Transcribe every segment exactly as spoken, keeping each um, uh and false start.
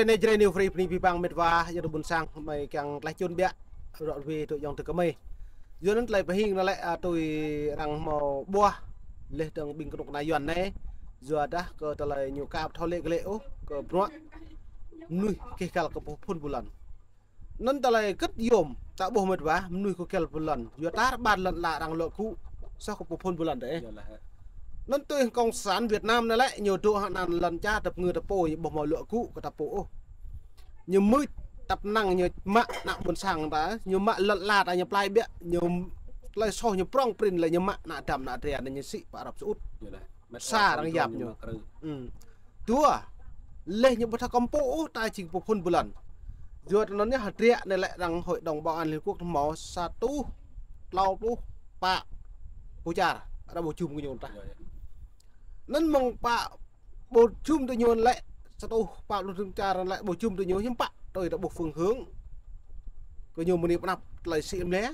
Anai Jrai New Free bơni abih bang met wa, yua ƀôn sang, mơi kiăng tlaih čun biă, rŏ rơwe tŭ yŏng tơ kơmơi. Yua anŭn tơlơi pơhing anŭn lĕ, a, tui arăng hmâo ƀuah, laih dơ̆ng ƀing kơnuk kơna Yuan anai, yua dah kơ tơlơi ñu aka ƀu thâo lĕ kơ lĕ ôh, kơ bruă mơnuih kĕh kăl kơ pô phŭn ƀu lŏn. Anŭn tơlơi kơ̆t yôm, ta ƀuh met wa, mơnuih kĕh kăl ƀu lŏn. Yua tar ƀar lŏn ala arăng luă gŭ, soh kơ pô phŭn ƀu lŏn dêh. Anŭn tui Cộng sản Việt Nam anai lĕ, ñu dŏ hăng anăn lŏn čar tơpơngư tơpô, ñu ƀu hmâo luă gŭ kơ ta pô ôh. Ñu mưč tăp năng ñu mă ană ƀôn sang ta, ñu mă lŏn ala ta ñu plai biă, ñu tơlơi soh ñu prŏng prin lĕ ñu mă ană dăm ană dra anai ñu sĭ pơ Arab Saudi. Sa arăng yap ñu. Dua, laih ñu ƀu thâo kơmpŭ ôh ta jing pô phŭn ƀu lŏn. Yua anŭn anai hơdră anai lĕ arăng Hội đồng Bảo an Liên Hợp Quốc hmâo sa rơtuh klâo pluh pă pơčar, arăng ƀu jum kơ ñu tah. Anŭn mơ̆ng pă ƀu jum tơ ñu lĕ, sa rơtuh pă pluh rơtuh čar lĕ ƀu jum tơ ñu hiư̆m pă, tui ta ƀuh phương hướng. Kơ ñu mơni pơnăp tơlơi sĭ mlĕ,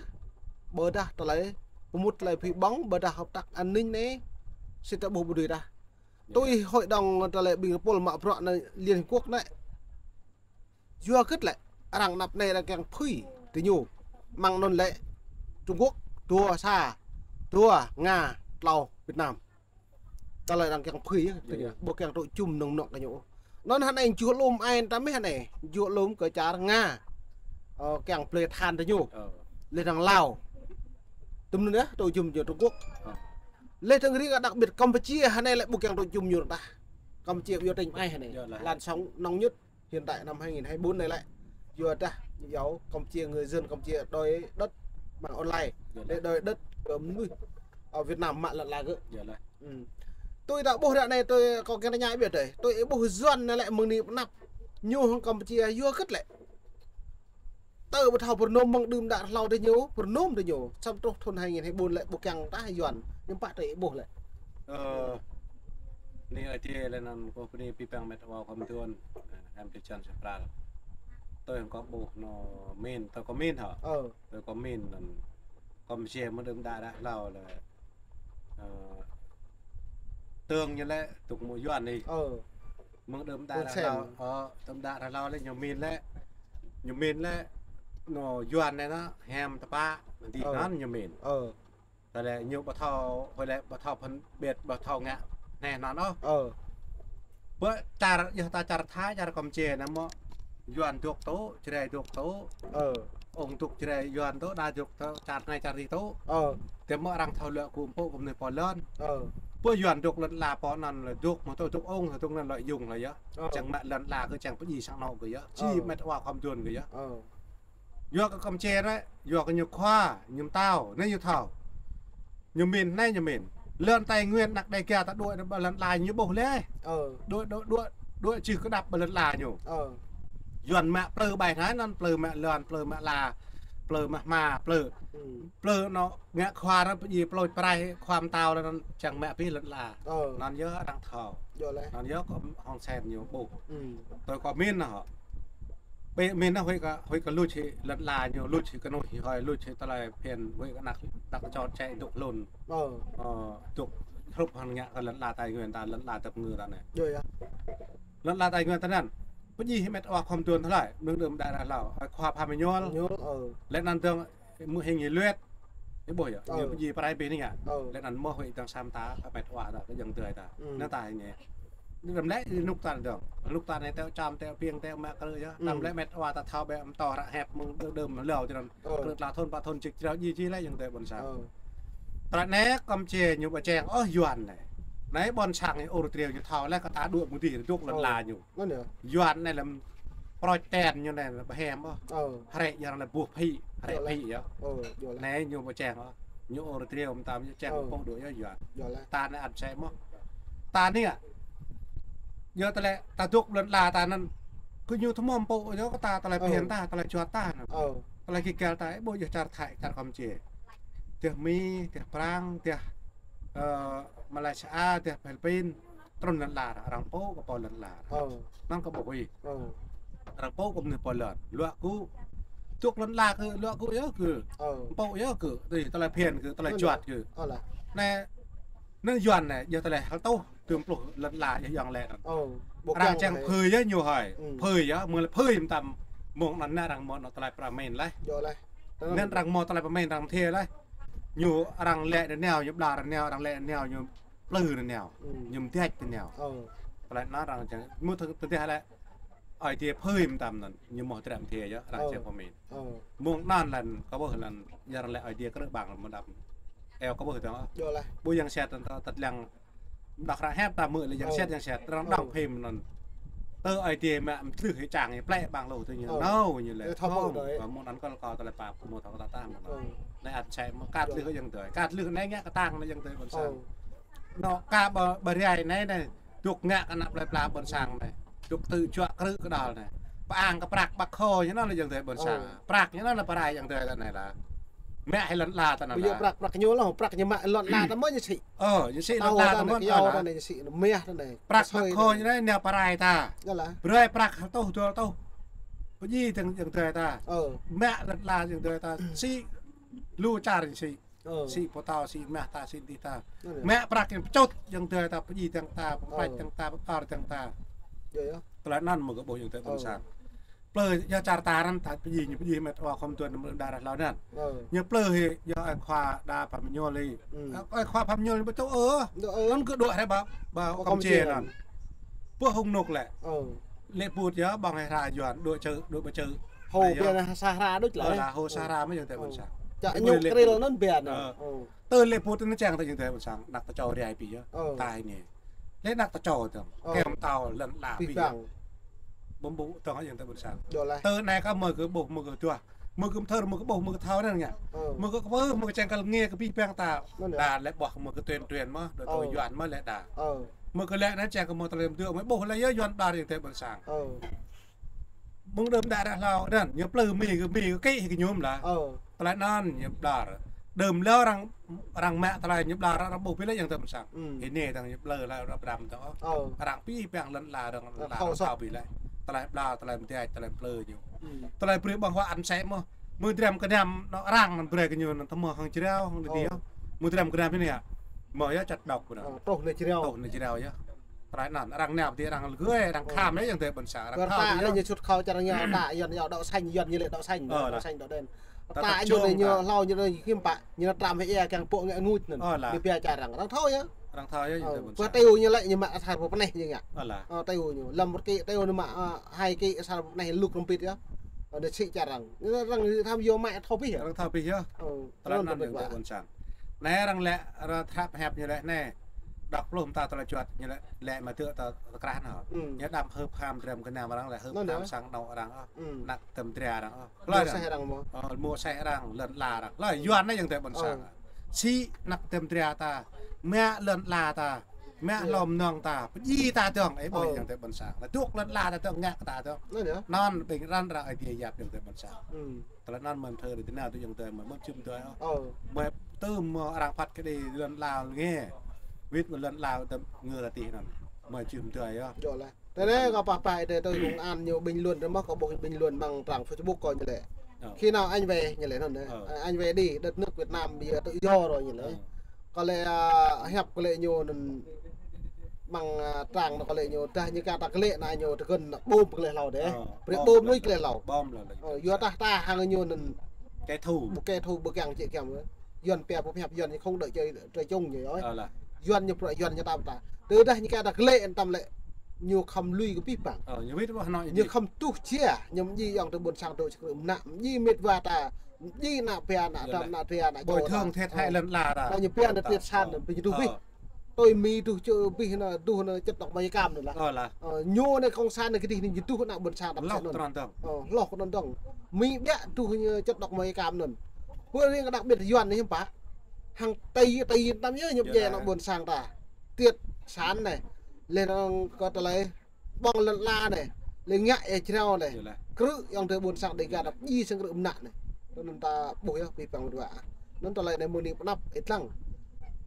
ƀôdah tơlơi pơmŭt tơlơi phi ƀơ̆ng, ƀôdah hợp tác an ninh anai, sĭ ta ƀuh ƀu dưi tah. Tui Hội đồng tơlơi ƀing pôl mă bruă anai Liên Hợp Quốc anai. Yua kơ̆t lĕ, arăng anăp anai arăng kiăng phui tơ ñu. Mơ̆ng anŭn lĕ Trung Quốc, dua sa, dua Nga, klâo Việt Nam. Tơlơi arăng kiăng phui yơh, tơ ñu. Ƀu kiăng tŭ jum nŏng nŏk kơ ñu. Anŭn hơnai juh lŏm ai ta mĕh hơnai, juh lŏm kơ čar Nga. Ơ, kiăng blơi than tơ ñu. Laih dơ̆ng Lào. Tơm anŭn yơh, tŭ jum ñu Trung Quốc. Laih dơ̆ng rĭ kơ đặc biệt Campuchia hơnai lĕ ƀu kiăng tŭ jum ñu tah. Campuchia yua tơña ai hơnai. Làn sóng nóng nhất hiện tại năm hai nghìn hai mươi bốn anai lĕ. Yua dah ñu yua Campuchia, người dân Campuchia đòi đất mạng online. Để đòi đất kơ mơnuih, ơ, Việt Nam mă lŏn ala gơ̆. Tui ta ƀuh ră anai tui kâo kiăng tơña biă dêh. Tui ih ƀuh Yuan anai lĕ mơni pơnăp. Ñu hăng Campuchia yua kơ̆t lĕ. Tơ ƀu thâo pơrơnôm mơ̆ng đưm đă hlâo tơ ñu, pơrơnôm tơ ñu. Samơ̆ truh thun hai nghìn hai mươi bốn lĕ ƀu kiăng tah Yuan. Hiư̆m pă tui ih ƀuh lĕ. Ơ, anai Aê Diê lĕ anŭn kơ bơni abih bang met wa khŏm tuan. Ơ, hem tơ čan sa pral. Tui hăng kâo ƀuh anŭn min, tui kâo min hă. Tui kâo min anŭn. Kâo mơsĕ mơ̆ng đưm đă hlâo lĕ. Ơ, tơ̆ng ñu lĕ dŏ mơ̆ng Yuan anai. Mơ̆ng đưm đă hlâo, ơ, đưm đă hlâo lĕ ñu min lĕ. Ñu min lĕ, anŭn Yuan anai anŭn, hem tơpă, dih anŭn ñu min. Tơlơi ñu ƀu thâo, hơi lĕ ƀu thâo phân biệt, ƀu thâo ngă anai anŭn ôh. Ƀơi čar, yua ta čar Thái, čar Campuchia anai mơ̆ Yuan dŏ tŏ, Jrai dŏ tŏ. Ơ. Ong dŏ Jrai Yuan tŏ, đa dŏ tŏ, čar anai čar adih tŏ. Ơ. Tơdah mơ̆ arăng thâo luă gŭ pô kơ mơnuih pô lŏn. Ơ. Ƀơi Yuan dŏ lŏn ala pô anŭn lĕ dŏ mơ̆ tŏ dŏ ong, dŏ anŭn lŏ yŭng lĕ yơh. Ơ. Čang mă lŏn ala kơ čang pơjing sang anŏ kơ yơh. Či met wa khŏm tuan kơ yơh. Ơ. Yua kơ Campuchia anai, yua kơ ñu khua, ñu mơtao, anai ñu thâo. Ñu min, anai ñu min. Lŏn Tây Nguyên anăk Đêga ta đuaĭ ƀơi lŏn ala ñu ƀuh lĕ. Đuaĭ, đuaĭ, đuaĭ, đuaĭ čih kơdăp ƀơi lŏn ala ñu. Yuan mă plư ƀai anai anŭn, plư mă lŏn, plư mă ala, plư mă hma, plư. Plư anŭn ngă khua anŭn pơjing plôč prai khua mơtao anŭn čang mă abih lŏn ala. Anŭn yơh arăng thâo. Anŭn yơh kơ Hun Sen ñu ƀuh. Tui kâo min anŭn hă. Ƀĕ min anŭn huĭ kơ, huĭ kơ luč hĭ lŏn ala ñu, luč hĭ kơnuih hĭ hơi, luč hĭ tơlơi phiăn, huĭ kơ anăk, anăk čô čĕ dŏ hlŭn. Ơ, dŏ hrup hăng ngă kơ lŏn ala Tây Nguyên ta, lŏn ala tơpơngư ta anai. Lŏn ala Tây Nguyên ta anŭn. Pơjing hĭ met wa khŏm tuan tơlơi, mơ̆ng đưm đă hlâo, ơ, khua Pha Mơñuôl. Lĕ anŭn dơ̆ng mơ̆ hing hĭ luet. Ih ƀuh yơh, ñu pơjing prai abih anai ngă. Lĕ anŭn mơ̆ huĭ dơ̆ng sam ta, kơ met wa ta, kơ jơ̆ng tơi ta. Anŭn ta hing hĭ. Anŭn lĕ rơnŭk ta dơ̆ng. Rơnŭk ta anai teo čăm, teo piêng, teo mă krư̆ yơh. Tăm lĕ met wa ta thâo ƀĕ mơtô hră hep mơ̆ng đưm đă hlâo tơnăn. Krư̆ tla thun, pă thun čik črâo ji ji lĕ jơ̆ng tơi ƀôn sang. Tơlơi anai Campuchia ñu ƀu čang ôh Yuan anai. Anai ƀôn sang ñu ur triu ñu thâo lĕ kơ ta đuaĭ mơ̆ng adih dŏ lŏn ala ñu. Yuan anai lĕ proč ten ñu anai lĕ ƀu hem ôh. Hrĕ yơh anai lĕ buh phĭ, hrĕ phĭ yơh. Anai ñu ƀu čang ôh. Ñu ur triu mơtam ñu čang pô đuaĭ yơh Yuan. Ta anai ăt sĕ mơ̆. Ta anai ngă. Yua tơlơi ta dŏ lŏn ala ta anŭn. Kơ ñu tơmom pô yơh kơ ta tơlơi phiăn ta, tơlơi juăt ta anŭn. Tơlơi gĭt gal ta, ih ƀuh yơh čar Thái, čar Campuchia. Dêh Mi, dêh Prang, dêh, ơ, Malaysia, dêh Philippin. Trŭn lŏn ala, arăng pô kơ pô lŏn ala. Anŭn kơ ƀuh ih. Arăng pô kơ mơnuih pô lŏn. Luă gŭ. Dŏ lŏn ala kơ luă gŭ yơh kơ. Pô yơh kơ. Tui tơlơi phiăn kơ, tơlơi juăt kơ. Anai, anai Yuan anai, yơh tơlơi hal tuh, tơm pluh lŏn ala yơh yŏng lĕ anŭn. Arăng čang phơi yơh ñu hơi. Phơi yơh, mơ̆ lĕ phơi mơtam mơ̆ng anŭn arăng mơ̆ anŭn tơlơi pơmĭn laih. Anŭn arăng mơ̆ tơlơi pơmĭn arăng thê laih. Ñu arăng lĕ nao, ñu ƀlŏr nao, arăng lĕ nao, ñu plư nao. Ñu mơdiač nao. Tơlơi anŭn arăng čang, mơ̆ tơdah lĕ Ơi Adai phơi mơtam anŭn, ñu mơ̆ tơlơi thê yơh, arăng čang pơmĭn. Mơ̆ng anŭn lĕ, kơ ƀuh lĕ, yua arăng lĕ Ơi Adai krư̆ ƀang lĕ mơdăm. Eo kơ ƀuh tơ̆ng. Ƀu yang sĭt tơ̆ng tơlăng Đŏk hră hiăp ta mơ̆ lĕ yang sĭt yang sĭt. Arăng đŏk phim anŭn. Tơ Ơi Adai mă mơtlưh hĭ čang hĭ plĕ ƀang lu tơ ñu. Nao ñu lĕ. Mơ̆ng anŭn kơ kơ tơlơi pap mơ̆ thâo kơ ta mơ̆n. Anai ăt sĕ mơ̆ kăt lưh yang tơi. Kăt lưh anai ngă kơtang anai yang tơi ƀôn sang. Nao kơ ƀa rai anai anai. Dŏ ngă kơ ană plơi pla ƀôn sang anai. Dŏ tŭ juă krư̆ kơđăl anai. Pơang kơ prăk ƀă khô ñu anŭn lĕ yang tơi ƀôn sang. Prăk ñu anŭn lĕ pơrai yang tơi anai lah. Mă hĭ lŏn la ta anŭn. Ƀu djơ̆ prăk, prăk ñu lah, prăk ñu mă lŏn la ta mơ̆ ñu sĭ. Ơ, ñu sĭ lŏn la ta mơ̆n. Ñu sĭ anŭn mơ̆ ñu sĭ anŭn mah ta anai. Prăk ƀă khô ñu anai nao pơrai ta. Brơi prăk tuh dua tuh. Pơdjai tơ̆ng yang tơi ta. Mă lŏn la yang tơi ta. Sĭ lu čar ñu sĭ. Sĭ pơtao, sĭ mah ta, sĭ dih ta. Mă prăk ñu pơčŭt yang tơi ta, pơdjai tơ̆ng ta, pơprăč tơ̆ng ta, pơkar tơ̆ng ta. Tơlơi anŭn mơ̆ kơ ƀuh yang tơi ƀôn sang. Plư yơh čar ta anŭn ta pơdjai ñu pơdjai mĕt wa khŏm tuan mơ̆ đa rah hlâo anŭn. Ñu plư hĭ yơh ơi khua đa pha mơñol hĭ. Ơi khua pha mơñol ñu ƀu tŭ ơ. Anŭn kơ dŏ hrĕ ƀă, ƀă Kampuchia anŭn. Pơ hŭng nŭk lĕ. Lĕ put yơh ƀơ̆ng hĭ hra Yuan, dŏ čơ, dŏ ƀă čơ. Hô biă anai sa hra đôč lĕ. Ơ lah, hô sa hra mơ̆ yang tơi ƀôn sang. Čă ñu kril anŭn biă anŭn. Tơ lĕ put anŭn čang tơ yang tơi ƀôn sang, anăk ta čô rai pĭ yơh. Tai anai. Lĕ anăk ta čô tơ̆ng. Kơ mơtao lŏn la pĭ yơh. Bơ̆m ƀu tơ̆ng yang tơi ƀôn sang. Tơ anai kơ mơ̆ kơ ƀuh mơ̆ kơ tuah. Mơ̆ kơ mơthơr mơ̆ kơ ƀuh mơ̆ kơ thâo anŭn ngă. Mơ̆ kơ kơ ƀuh mơ̆ kơ čang kơ ngă kơ pĭ păng ta. Đa lĕ ƀuh mơ̆ kơ tuyên truyền mơ̆, dŏ tơ Yuan mơ̆ lĕ đa. Mơ̆ kơ lĕ anŭn čang kơ mơ̆ tơlơi mơdơ̆ mơ̆ ƀuh lĕ yơh Yuan đa yang tơi ƀôn sang. Mơ̆ng đơm đa rah hlâo anŭn, ñu plư mĭ kơ mĭ kơ kĭ hĭ kơ ñu mơ̆ lah. Tơlơi anŭn ñu ƀlŏr. Đơm lĕ arăng, arăng mă tơlơi ñu ƀlŏr arăng ƀuh pĭ lĕ yang tơi ƀôn sang. Hĭ anai tơ̆ng ñu plư lĕ arăng pơdăm tơ̆ng. Arăng pĭ păng lŏn la arăng lŏn la arăng thâo pĭ lĕ. Tơlơi ƀlŏr, tơlơi mơdiač, tơlơi plư ñu. Tơlơi brơi ƀơ̆ng huă anŭn sĕ mơ̆. Mơ̆ dram kơnam anŭn arăng anŭn brơi kơ ñu anŭn tơmơ̆ hăng jrao hăng dih yơh. Mơ̆ dram kơnam anai yơh. Mơ̆ yơh čăt đŏk anŭn. Truh anai jrao. Truh anai jrao yơh. Tơlơi anŭn, arăng nao pơ dih arăng lơgơi, arăng kham lĕ yang tơi ƀôn sang, arăng kham lĕ ñu sut khâu čar arăng ñu ta, Yuan ñu đậu xanh, Yuan ñu lĕ đậu xanh, đậu xanh đậu đen. Ta ñu anai ñu hlâo ñu anai ñu kim pă, ñu anai tram hĭ ia kiăng pŏk ngă nguč anŭn. Ñu pia čar arăng, arăng thâo yơh. Arăng thâo yơh yang tơi ƀôn sang. Pơ têu ñu lĕ ñu mă asar pơ pơneh ñu ngă. Têu ñu, lăm một kí, têu ñu mă, hai kí asar pơ pơneh lŭk rơmpit yơh. Anai sĭ čar arăng. Ñu arăng tham yua mă thâo pĭ yơh. Arăng thâo pĭ yơh. Tơlơi anŭn yang tơi ƀôn sang. Anai arăng lĕ, arăng tơhrăp hiăp ñu lĕ anai. Đŏk pluh mơta tơlơi juăt ñu lĕ, lĕ mă tơ̆ ta tơkrah anŭn. Ñu đăm hưp ham dram kơnam arăng lĕ hưp ham sang anŏ arăng ôh. Anăk tơm dra arăng ôh. Lĕ mơ̆ seh arăng mơ̆. Mơ̆ seh arăng, lŏn la arăng. Lĕ Yuan anai yang tơi ƀôn sang. Sĭ anăk tơm dra ta. Mă lŏn la ta. Mă hlô mơnơ̆ng ta. Pơdjai ta tơ̆ng. Ơ ƀuh yang tơi ƀôn sang. Lĕ dŏ lŏn la ta tơ̆ng, ngă kơ ta tơ̆ng. Anŭn ƀing arăng ră Ơi Adai yap yang tơi ƀôn sang. Tơlơi anŭn mơ̆ thơ ri tơnao tơ yang tơi mơ̆ mơ̆ čum tơi ôh. Mơ̆ tơm mơ̆ arăng phat kơ đĭ lŏn la ngă. Wĭt mơ̆ lŏn la tơm ngă ta tih anŭn. Mơ̆ čum tơi ôh. Tơ anai kâo pah pah tơ tơ hung an ñu bình luận ră mơ̆ kâo ƀuh bình luận ƀăng trang Facebook kâo ñu lĕ. Khi nào anh về ñu lĕ anŭn. Anh về đi, đất nước Việt Nam bây giờ tự do rồi ñu lĕ. Kâo lĕ, hiăp kâo lĕ ñu anŭn ƀăng trang anŭn kâo lĕ ñu tơdah ñu kiăng ta klĕ anai ñu tơgŭn ƀôm kơ klĕ hlâo dêh. Brơi ƀôm lui klĕ hlâo. Yua tah ta hăng ñu anŭn. Kẻ thù. Ƀu kẻ thù ƀu kiăng čĕ kiăng. Yuan pia ƀu hiăp Yuan ñu không đợi trời, trời chung ñu ơi. Yuan ñu prăk Yuan ñu tam ta. Tơdah ñu kiăng ta klĕ tam lĕ ñu khŏm lui kơ pĭ păng. Ñu khŏm tuh jia, ñu mơdjai yang tơi ƀôn sang tơ čơkrư̆ mơnă, mơdjai mĕt wa ta, mơdjai ană pia, ană tram, ană tria, ană bồi thường thiệt hại lŏn la ta. Ñu pia ană triệt sản, pĭ ñu tuh pĭ. Tui Mi tuh čơ pĭ anŭn, tuh anŭn čăt đŏk mơi kam anŭn lah. Ñu anai cộng sản anai kơdih anai ñu tuh ană ƀôn sang tam lŏh kơ anŭn dơ̆ng. Mĭ biă tuh ñu čăt đŏk mơi kam anŭn. Pơ riêng kơ đặc biệt Yuan anai hiư̆m pă. Hăng Tây, Tây tam yơh ñu pơdjai ană ƀôn sang ta. Triệt sản anai. Lĕ anŭn kơ tơlơi ƀơ̆ng lŏn la anai. Lĕ ngă ia jrao anai. Krư̆ yang tơi ƀôn sang Dêga ta pơdjai sang krư̆ mơnă anai. Tơ anŭn ta ƀuh yơh pĭ păng mơdua. Anŭn tơlơi anai mơ̆ng anai pơnăp ih lăng.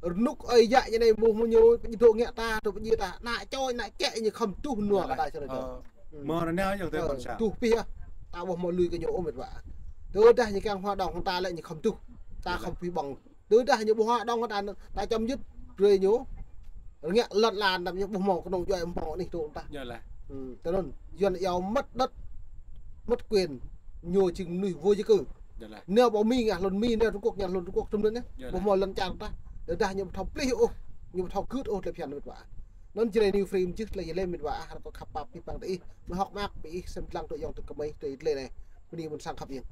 Rơnŭk ơi yă ñu anai ƀuh mơ̆ ñu pơdjai dŏ ngă ta, dŏ pơdjai ta. Ană čô, ană čĕ ñu khŏm tuh nua kơ ta čơrơi. Mơ̆ anai yang tơi ƀôn sang. Tuh pĭ yơh. Ta ƀuh mơ̆ lui kơ ñu ôh mĕt wa. Tơdah ñu kiăng hua đŏng hăng ta lĕ ñu khŏm tuh. Ta khŏm pĭ ƀơ̆ng. Tơdah ñu ƀu hua đŏng hăng ta, ta chấm dứt brơi ñu. Rơngiă lŏn lan đăm ñu ƀu hmâo kơnơ̆ng djuai hmâo anih tŭ tah. Yơh lah. Hmm, tơ anŭn, Yuan iâu mất đất, mất quyền, ñu jing mơnuih vô gia cư. Yơh lah. Nao ƀơi Mi ngă hlŭn Mi, nao Trung Quốc ngă hlŭn Trung Quốc, tơm anŭn yơh. Yơh lah. Ƀu hmâo lŏn čar tah. Tơdah ñu ƀu thâo plih ôh, ñu ƀu thâo gưt ôh tơlơi phiăn mĕt wa. Anŭn Jrai New Free mơjưh tơlơi yơh lĕ mĕt wa ah, rơkâo khăp pap abih bang tơ ih, mơ̆ hŏk mơak pơ ih sem lăng tui yŏng tơ kơmơi tui tơlơi anai. Bơni ƀôn sang khăp yơh.